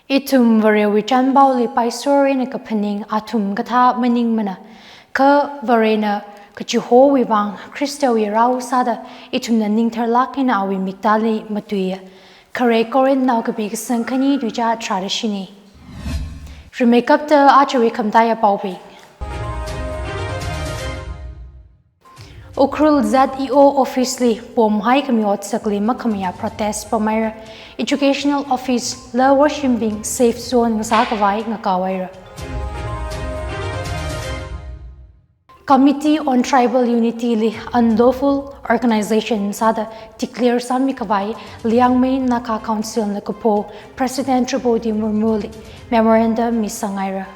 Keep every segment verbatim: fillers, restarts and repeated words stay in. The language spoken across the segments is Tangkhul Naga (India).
Ithum Varewui chānpaoli paisor eina kaphaning athum kathā maningmana, kha Varena kachihowui vang Khristawui rao sāda ithumna ningtharlāk eina awui miktāli matuiya. Khare Corinth nao kapi kasang khani tuicha tharāda shini. Rimeikapta ajawui khamataiya paobing. Ukhrul Z E O office li pom haikhami otsakli makhamayā protest pamhaira. Educational office la worshimbing safe zone ngasā khavai ngakaohaira. Committee on Tribal Unity li unlawful organization sāda declare sāmi khavai Liangmai Naga Council na kapo President Droupadi Murmu li memorandum misanghaira.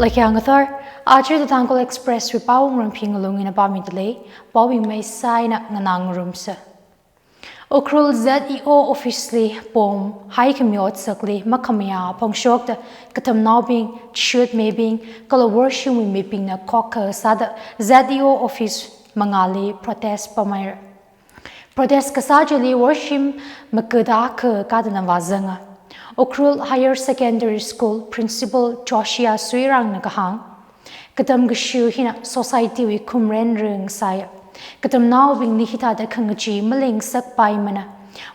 Laikhang athar, aja The Tangkhul Express wui pao ngarumphing alungina pāmida lei, paobing maisā eina nganā ngarumsa. Ukhrul Z E O office li pom haikhami otsakli makhamayā phongshokta katamnaobing, chishut mibing, kala worshimwui mibingna khokkha sāda Z E O office mangāli protest pamhaira. Protest kasā chili worshim makada kha kadana vāzanga. Ukhrul Higher Secondary School Principal Joshia Suirangna kahāng, katam kashiu hina society wui khumren ring sāya. Katamnaobingli hithāda khangachee maleingasakpaimana.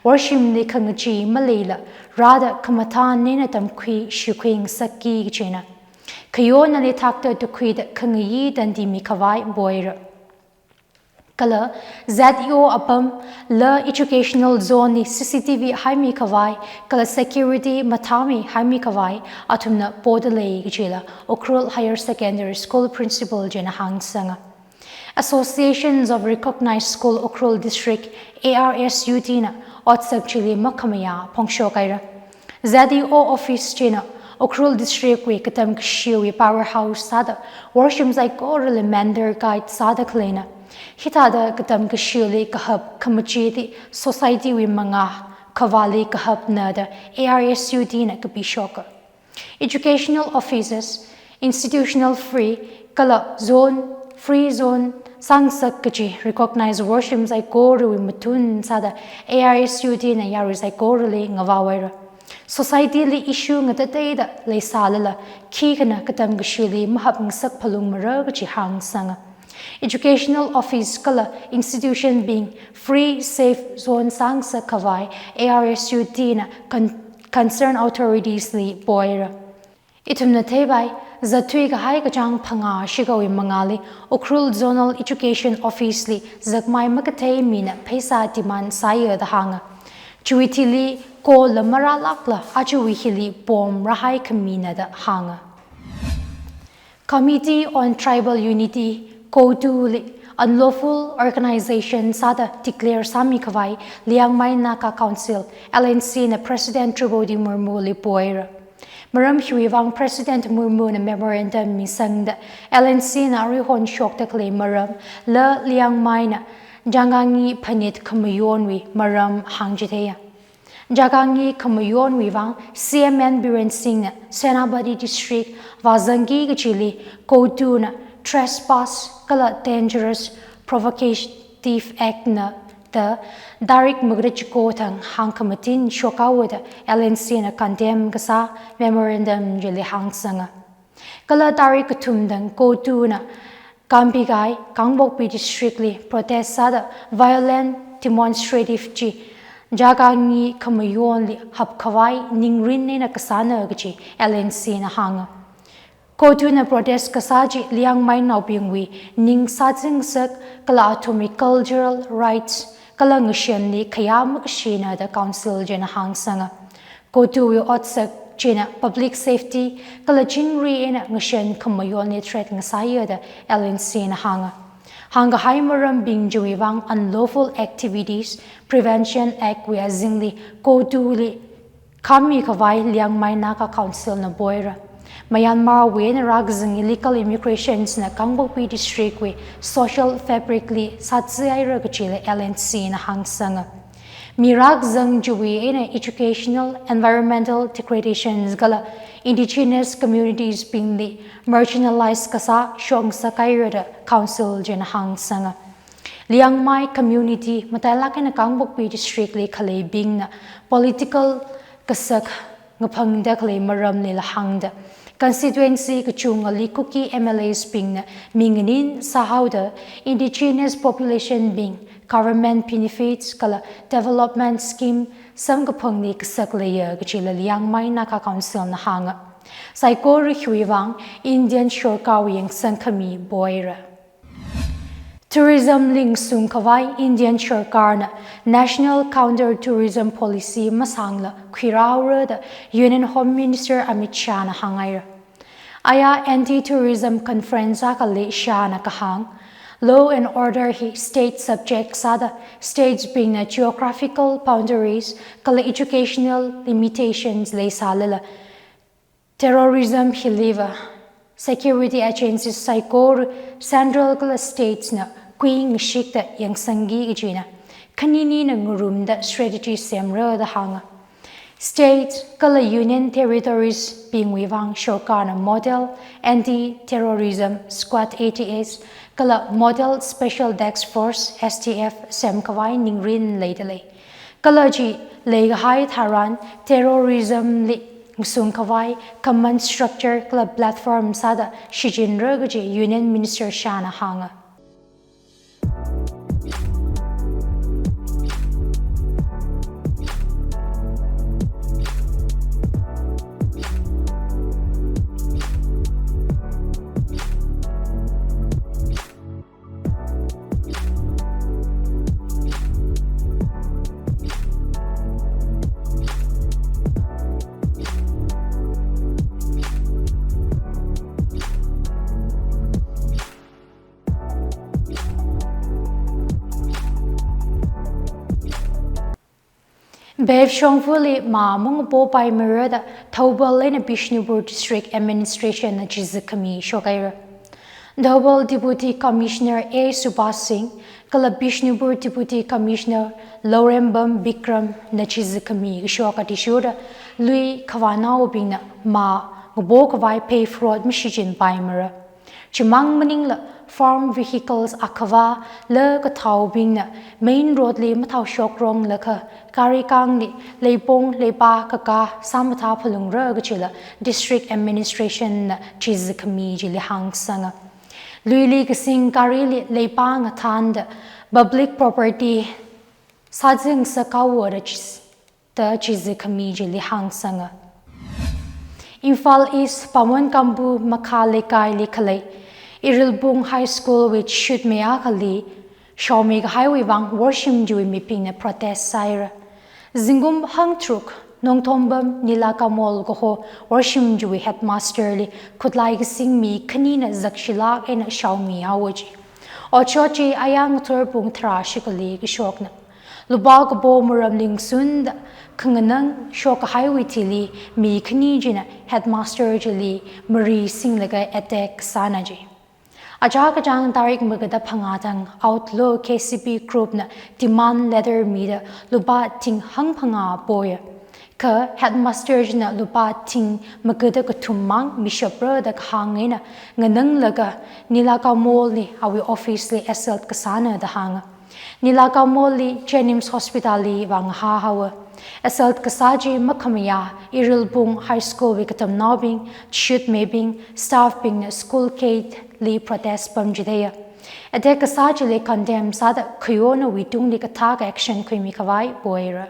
Worshimli khangachee maleila rāda khamathān eina tamkhui shikhui ngasakki kajina. Khayonali thakta tukhuida khangayi tandi mikhavai poira. Kala Z E O apam la educational zone li C C T V haimi khavai, kala security mathāmi haimi khavai athumna poda lei kajila Ukhrul Higher Secondary School Principal china hāngsanga. Associations of Recognized School Ukhrul District, A R S U T na otsak chili makhamayā phongshokhaira. Z E O office china Ukhrul District wui katam kashiwui powerhouse sāda worshim saikorali mentor guide sāda khaleina. Hithāda katam kashiuli kahap khamachi chi society wui mangā khavāli kahapna da A R S U T na kapishoka. Educational offices, institutional free, kala zone, free zone sāngasak kaji recognized worshim saikorawui mathun sāda A R S U T na yarui saikorali ngavāhaira. Society li issue ngatateida leisālala, khikhana katam kashiuli mahap ngasak phalungmara kaji hāngsanga. Educational office kala institution bing free safe zone sāngasak khavai A R S U T na con-, concerned authorities li poira. Ithumna theipai, zatthui kahai kachāng phangā shikawui mangāli Ukhrul Zonal Education Office li zakmai makathei mina pheisā demand sāya da hānga. Chiwui thili ko la marālākla ajawui hili pom rāhai khamina da hānga. Committee on Tribal Unity, COTU li unlawful organization sāda declare sāmi khavai Liangmai Naga Council, L N C na President Droupadi Murmu li poira. Maram hiwui vang President Murmu na memorandum misangda L N C na aruihon shokda khalei maram la Liangmai na Jagangi phanit khamayonwui maram hāngchitheiya. Jagangi khamayonwui vang C M N Biren Singh na Senapati District vāzangki kajili COTU na trespass kala dangerous provocative act na da tarik makada chiko thang hāngkhamatin shokhaowa da L N C na condemn kasā memorandum chili hāngsanga. Kala tarik kathum thang COTU na Kambigai, Kangpokpi District li protest sāda violent demonstrative chi Jagangi khamayonli hap khavai ningrin eina kasāna kaji L N C na hānga. COTU na protest kasā chi Liangmainaobingwui ning sāzingasak kala athumwui cultural rights kala ngashanli khayā makashina da council china hāngsanga. COTU wui otsak china public safety kala chingri eina ngashan khamayonli threat ngasāya da L N C na hānga. Hāngkahai marambing chiwui vang Unlawful Activities Prevention Act wui azingli COTU li khami khavai Liangmai Naga Council na poira. Myanmar wui eina rākazang illegal immigrants na Kangpokpi District wui social fabric li sātsi haira kajila L N C na hāngsanga. Mirak zang chiwui eina educational, environmental degradations kala indigenous communities bingli marginalize kasā shokngasakhaira da council china hāngsanga. Liangmai community matailak eina Kangpokpi district li khaleibingna political kasak ngaphangda khalei maramlila hāngda, constituency kachungali Kuki M L As bingna minganin sāhaoda indigenous population bing government benefits kala development scheme samkaphangli kasak leiya kajila Liangmai Naga Council na hānga. Saikora hiwui vang Indian sorkarwui yangsangkhami poira. Tourism li ngasungkhavai Indian sorkarna National Counter Tourism Policy masāngla khuirāhaora da Union Home Minister Amit Shah na hānghaira. Aya Anti-Tourism Conference akhali Shah na kahāng, law and order hi state subject sāda states bingna geographical boundaries kala educational limitations leisālala, terrorism hiliva security agencies saikora central kala states na kuingashikda yangsangki kajina, khaninina ngarumda strategy semra da hānga. State kala Union Territories bingwui vang sorkarna Model Anti-Terrorism Squad, A T S, kala Model Special Task Force, S T F, semkhavai ningrin leidalei. Kala chi leikahai tharan terrorism li ngasungkhavai command structure kala platform sāda shichinra kaji Union Minister Shah na hānga. Bev shongfali mā mangapopaimara da Thoubal eina Bishnupur District Administration na chizikhami shokhaira. Thoubal Deputy Commissioner A Subhash Singh kala Bishnupur Deputy Commissioner Lourembam Bikram na chizikhami kashok athishurda lui khavānaobingna mā ngapokhavai paved road mashichinpaimara. Chimang maningla farm vehicles akhavā la kathaobingna main road li mathao shokronglakha gari kangli leipong leipa kakā sāmathā phalungra kajila district administration na chizikhami chili hāngsanga. Luili kasing garili leipa ngathānda public property sāzingngasakhaowa da chi- da chizikhami chili hāngsanga. Imphal East Pamon Kambu Makha Leikaili khalei Irilbung High School wui chishutmei akhali shaomeikahaiwui vang worshim chiwui mibingna protest sāhaira. Zingkum hangtharuk Nongthombam Nilakamal kaho worshim chiwui headmaster li khutlai kasing mi khanina zakshilāk eina shaomihaowa ji. Otshot chi aya ngathor pung tharā shikali kashokna. Lupā kapo maramli ngasunda khanganang shokkahaiwui thili mi khani china headmaster chili mari singlaga attack sāna ji. Achā kachāng tarik magada phangā thang outlaw K C P group na demand letter mida lupā thing hangphangā poya. Kha headmaster china lupā thing magada kathum mang mishapra da kahāng eina ngananglaga Nilakamal li awui office li assault kasāna da hānga. Nilakamal li Jennings Hospital li vāngahāhaowa. Assault kasā chi makhamayā Irilbung High School wui katamnaobing, chishutmeibing, staff bingna school gate li protest pamchitheiya. Attack kasā chili condemn sāda khayonawui tungli kathak action khuimikhavai poira.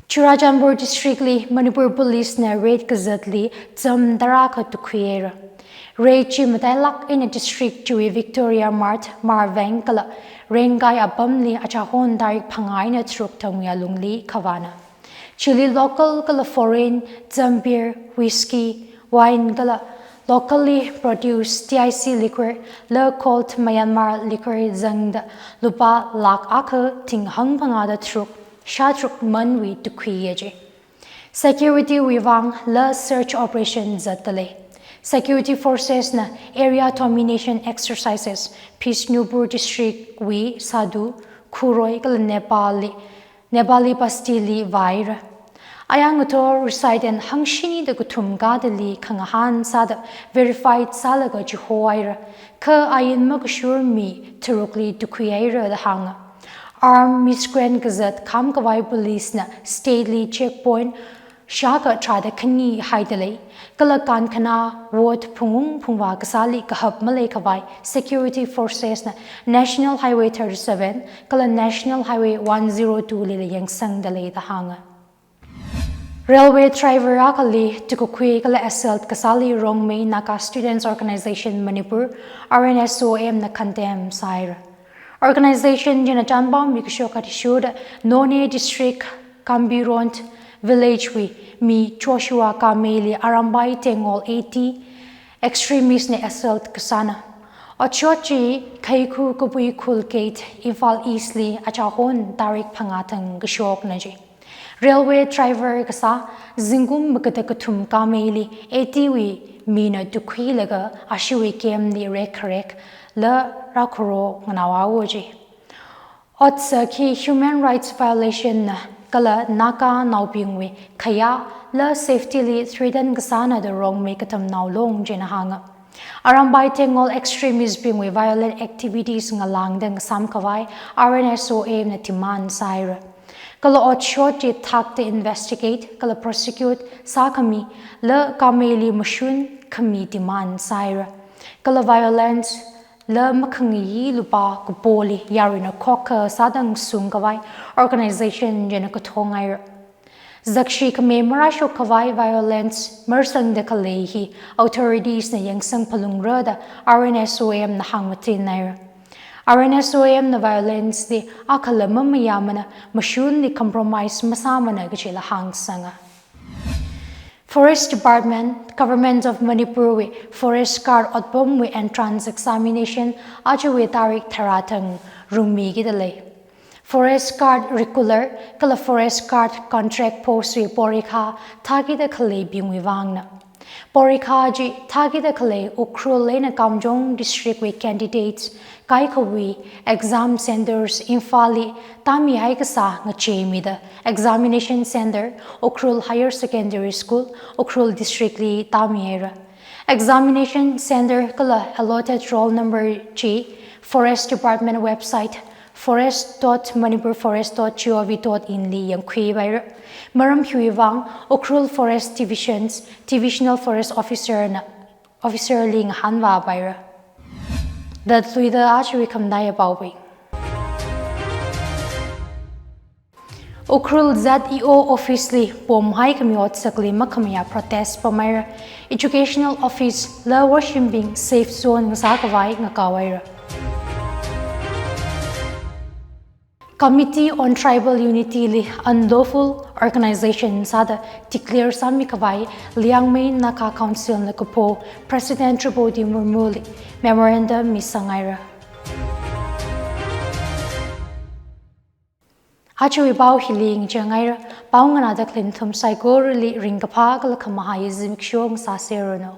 Churachandpur District li Manipur Police na raid kazatli zam tarākha tukhuihaira. Raid chi matailāk eina district chiwui Victoria Mart, Marveng kala Rengkai apamli achāhon tarik phangā eina tharuk thangwui alungli khavāna. Chili local kala foreign zam beer, whisky, wine kala locally produced T I C liquor la called Myanmar liquor zangda lupā lakh akha thing hangphangāda tharuk, shātharuk manwui tukhuiya ji. Security wui vangla search operation zatdalei. Security forces na area domination exercises Bishnupur District wui Sadhu, Khuroi kala Nepal li Nepali bastili vāhaira. Aya ngathor Resident hangshini da kathum kadali khangahān sāda verified sālaga chihohaira. Kha ain makashur mi tharukli tukhuihaira da hānga. Armed miscreant kazat khamkhavai policena stateli checkpoint shākha tharāda khani haida lei. Kala kankhana ward phungung phungvā kasāli kahap maleikhavai security forcesna National Highway thirty-seven kala National Highway one zero two lila yangsangda lei da hānga. Railway driver akhali tukakhui kala assault kasāli Rongmei Naga Students Organization Manipur, R N S O M na condemn sāhaira. Organization china chanpao mikashok athishurda Noney District Kambiron Village wui mi Joshua Kameili Arambai Tengol eighty extremist na assault kasāna. Otshot chi Kheikhu Kabui Khul Gate, Imphal East li achahon tarik phangā thang kashokna ji. Railway driver kasā zingkum makada kathum Kameili eighty wui mina tukhuilaga ashiwui camp li rekkharek la rākhoro nganao awo ji. Otsak hi human rights violation na kala Naga naobingwui khayā la safety li threaten kasāna da Rongmei Katamnao Long china hānga. Arambai Tengol extremist bingwui violent activities ngalāngda ngasāmkhavai R N S O M na demand sāhaira. Kala otshot chi thakta investigate kala prosecute sākhami la Kameili mashun khami demand sāhaira. Kala violence la makhangayi lupā kapoli yaruina khokkha sāda ngasungkhavai organization china kathong haira. Zakshi khami marāshokkhavai violence marsangda khalei hi authorities na yangsang phalungra da R N S O M na hāngmatinhaira. R N S O M na violence li akhala mamayāmana mashunli compromise masāmana kajila hāngsanga. Forest Department, Government of Manipur wui Forest Guard otpamwui entrance examination ajawui tarik tharā thang rungmikida lei. Forest Guard regular kala Forest Guard contract post wui porikha thākida khaleibingwui vangna. Porikha chi thākida khalei Ukhrul eina Kamjong District wui candidates kaikhawui exam centres Imphal li tāmihai kasā ngacheimida examination centre Ukhrul Higher Secondary School, Ukhrul District li tāmihaira. Examination centre kala allotted roll number chi Forest Department website forest dot manipur forest dot gov dot in li yangkhuipaira. Maram hiwui vang Ukhrul Forest Division's Divisional Forest Officer na officer li ngahānvāpaira. Datluida ajawui khamataiya paobing. Ukhrul Z E O office li bomhaikhami otsakli makhamayā protest pamhaira. Educational office la washimbing safe zone ngasākhavai ngakaohaira. Committee on Tribal Unity li unlawful organization sāda declare sāmikhavai Liangmai Naga Council na kapo President Droupadi Murmu li memorandum misanghaira. Ajawui pao hili ngachanghaira. Pao nganāda khalei nathum saikorali ringkaphā kala khamahai zimiksho ngasāserranu.